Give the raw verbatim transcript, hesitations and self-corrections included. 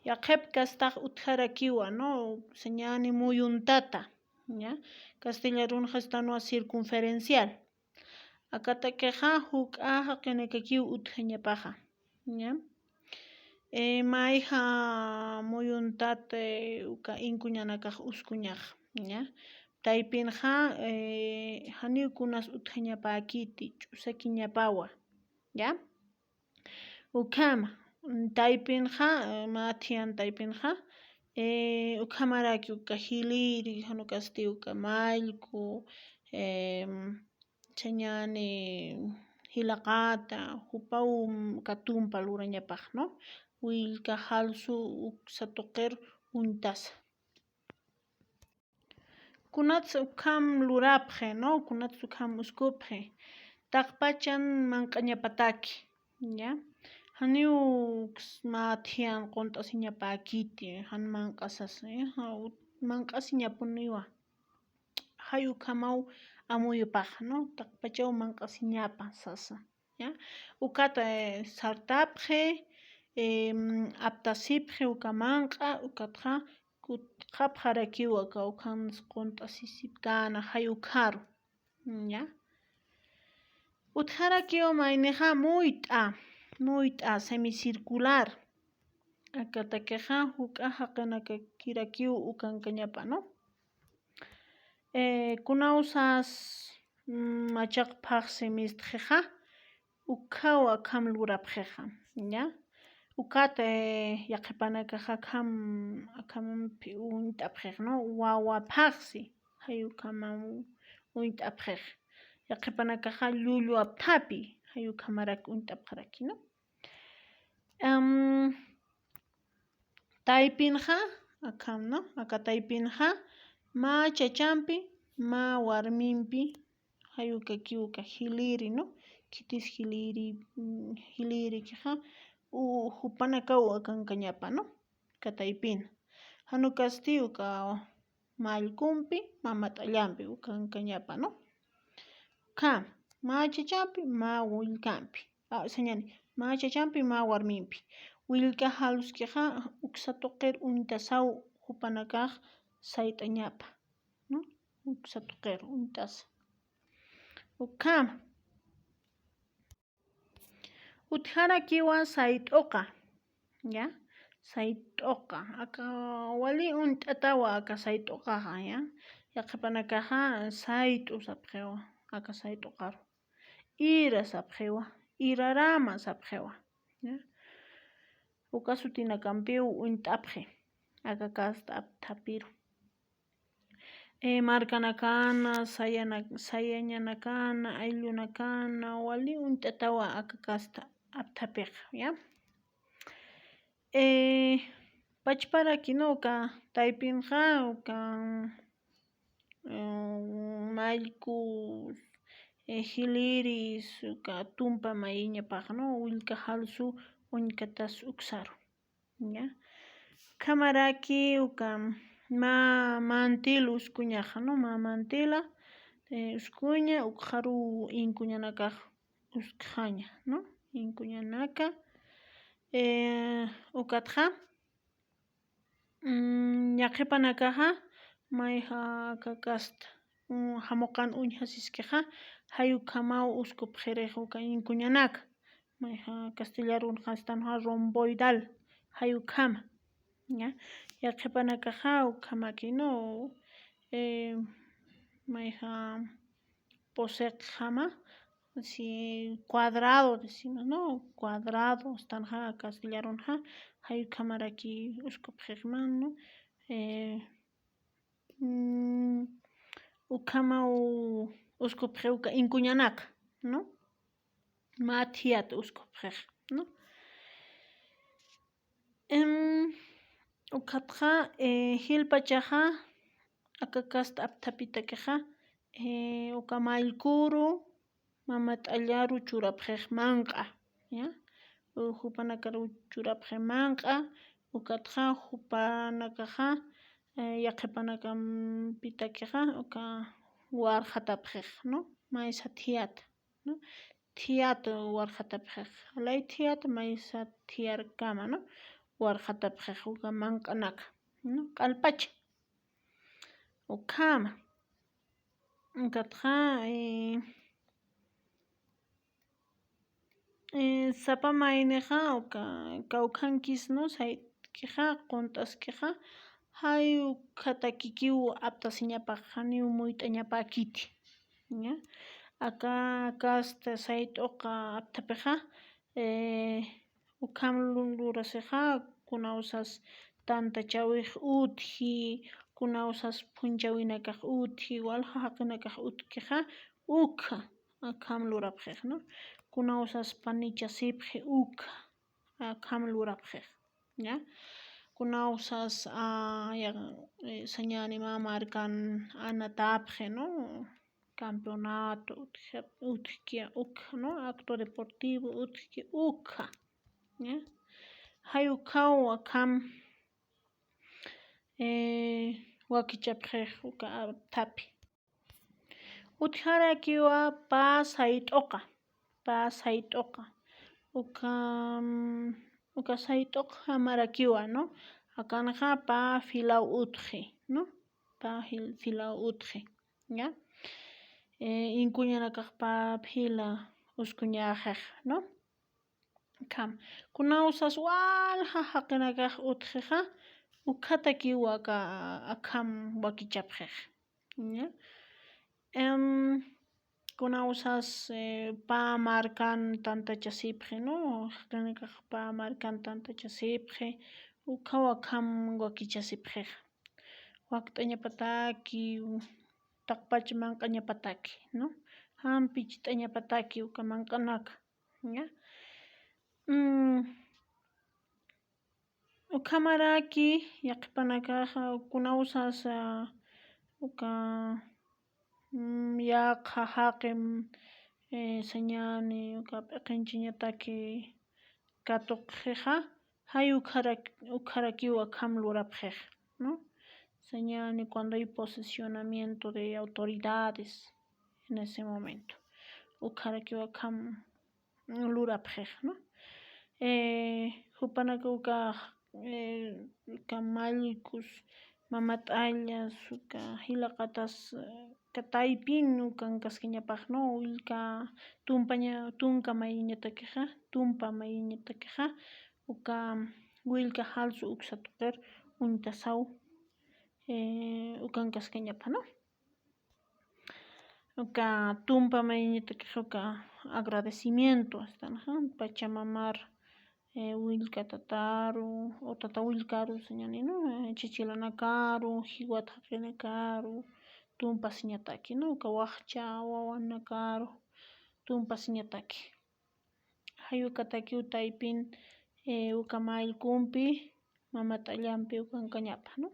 Yaqhip kastax utjarakiwa, ¿no? Sañäni muyuntata, ¿ya? Castellarunxa estanwa circunferencial. Akatakixa juk'a jaqinakakiw utjañapaxa, ¿ya? Eh, mayja muyuntat, eh, uka inkuñanakax uskuñax, ¿ya? Taypinxa, eh, janiw kunas utjañapäkiti, ch'usakiñapawa, ¿ya? Ukhama, taypinxa, eh, mä thiyan taypinxa, eh, ukhamaraki uka jiliri, jan ukasti uka mallku, em, sañäni jilaqata, jupaw uka tumpa lurañapax, ¿no? Willka jalsu uksa tuqir uñtasa. Kunats ukham lurapxi, ¿no? Kunats ukham uskupxi. Taqpachan manq'añapataki, ¿ya? Janiw mä thiyan qunt'asiñapäkiti, jan manq'asasa, ¿ya? Ja, u-, manq'asiñapuniwa. Jay ukhamaw amuyupaxa, ¿no? Taqpachaw manq'asiñapa sasa, ¿ya? Ukat, eh, sartapxi, em, aptasipxi uka manq'a, ukatxa kutxapxarakiw aka ukhans qunt'asisipkäna jay ukharu, ¿ya? Utjarakiw maynixa muyt'a, muyt'a semicircular. Akatakixa juk'a jaqinakakirakiw ukankañapa, ¿no? Eh, kunawsas, mm, machaq phaxsi mistxixa, ukhaw akham lurapxixa, ¿ya? Ukat, eh, yaqhipanakaxa akham, akhampi uñt'apxix, ¿no? Wawa phaxsi, jay ukhamaw uñt'apxix. Yaqhipanakaxa llullu apthapi, jay ukhamarak uñt'apxaraki, ¿no? Em, taypinxa, akham, ¿no? Aka taypinxa, mä chachampi, mä warmimpi, jay ukakiw uka jiliri, ¿no? Khitis jiliri, mm, jilirikixa, u-, jupanakaw akankañapa, ¿no? Aka taypin. Jan ukasti uka mallkumpi, mamat'allampi ukankañapa, ¿no? Ukham, mä chachampi, mä willkampi. Ah, sañäni, mä chachampi, mä warmimpi. Willka jaluskixa, uksa tuqir uñtasaw jupanakax sayt'añapa, ¿no? Uksa tuqir uñtasa. Ukham. Utjarakiwa sayt'uqa, ¿ya? Sayt'uqa. Aka wali uñt'atawa aka sayt'uqaxa, ¿ya? Yaqhipanakaxa sayt'u sapxiwa, aka sayt'uqaru. Ira sapxiwa, irarama sapxiwa, ¿ya? Uka sutinakampiw uñt'apxi, aka kasta apthapiru. Eh, markanakana, sayana-, sayañanakana, ayllunakana, wali uñt'atawa aka kasta apthapix, ¿ya? Eh, pachparaki, ¿no? Uka taypinxa, uka, eh, mallku, eh, jiliris, uka tumpa mayiñapax, ¿no? Willka jalsu uñkatas uksaru. ¿Ya? Ukhamaraki uka mä mantil uskuñaxa, ¿no? Mä mantila, eh, uskuña, ukxaru inkuñanakax uskxaña, ¿no? Inkuñanaka, eh, ukatxa, mm, yaqhipanakaxa, mayja aka kasta, mm, jamuqan uñjasiskixa, jay ukhamaw uskupxirix uka inkuñanaka. Mayja castellarunxa estanxa romboidal, jay ukhama, ¿ya? Yaqhipanakaxa ukhamaki, ¿no? Eh, mayja pusiqjama, si cuadrado decimos, ¿no? Cuadrado, estanxa castellarunxa, jay ukhamaraki uskupxixman, ¿no? Eh, mm, ukhamaw uskupxi uka inkuñanaka, ¿no? Mä thiyat uskupxix, ¿no? Em, ukatxa, eh, jilpachaxa, aka kasta apthapitakixa, eh, uka mallkuru, mamat'allaru churapxix manq'a, ¿ya? U jupanakaru churapxi manq'a, ukatxa jupanakaxa, eh, yaqhipanakampitakixa, uka warxatapxix, ¿no? Maysa thiyat, ¿no? Thiyat warxatapxix, lay thiyat maysa thiyarkama, ¿no? warxatapxix uka manq'anaka, ¿no? Q'alpacha. Ukhama. Ukatxa, eh, eh, sapa maynixa, uka, kawkhankis, ¿no? Sayt'kixa, qunt'askixa, jay ukhatakikiw aptasiñapaxa, janiw muyt'añapäkiti, ¿ya? Aka, aka, este, sayt'uqa apthapixa, eh, ukham lu-, lurasixa, kunawsas tantachawix utji, kunawsas phunchawinakax utji, walja jaqinakax utjkixa, ukha, akham lurapxix, ¿no? Kunawsas panichasipxi, ukha, akham lurapxix, ¿ya? Kunawsas, ah, ya, eh, sañäni mä markan anatapxi, ¿no? Campeonato utja-, utjki ukha, ¿no? Acto deportivo utjki ukha, ¿ya? Jay ukhaw akham, eh, wakichapxix uka apthapi. Utjarakiwa pä sayt'uqa, pä sayt'uqa. Uka, mm, uka sayt'uq jamarakiwa, ¿no? Akanxa pä filaw utji, ¿no? Pä jil-, filaw utji, ¿ya? Eh, inkuñanakax pä fila uskuñäxix, ¿no? Akham. Kunawsas walja jaqinakax utjixa, ukhatakiw aka, akham wakichapxix, ¿ya? Em, kunawsas, eh, pä markan tantachasipxi, ¿no? Jaqinakax pä markan tantachasipxi, ukhaw akham wakichasipxix. Wakt'añapataki, taqpach manq'añapataki, ¿no? Jampicht'añapataki uka manq'anaka, ¿ya? Mm, ukhamaraki, yaqhipanakaxa, kunawsasa, uka, mm, yaqha jaqim, eh, sañäni, uka p'iqinchiñataki katuqxixa, jay ukharak-, ukharakiw akham lurapxix, ¿no? Sañäni cuando hay posesionamiento de autoridades en ese momento. Ukharakiw akham lurapxix, ¿no? Eh, jupanaka uka, eh, uka mallkus, mamat'allas, uka jilaqatas, eh, uka taypin ukankaskañapax, ¿no? Willka tumpaña-, tunka mayiñatakixa, tumpa mayiñatakixa, uka willka jalsu uksa tuqir uñtasaw, eh, ukankaskañapa, ¿no? Uka tumpa mayiñatakixa uka agradecimiento, hasta, ajá, Pachamamar, eh, willka tataru, o tata willkaru sañäni, ¿no? Eh, chichilanakaru, jiwat jaqinakaru, tumpasiñataki, ¿no? Uka waxcha wawanakaru, tumpasiñataki. Jay ukatakiw taypin, eh, uka mallkumpi, mamat'allampi ukankañapa, ¿no?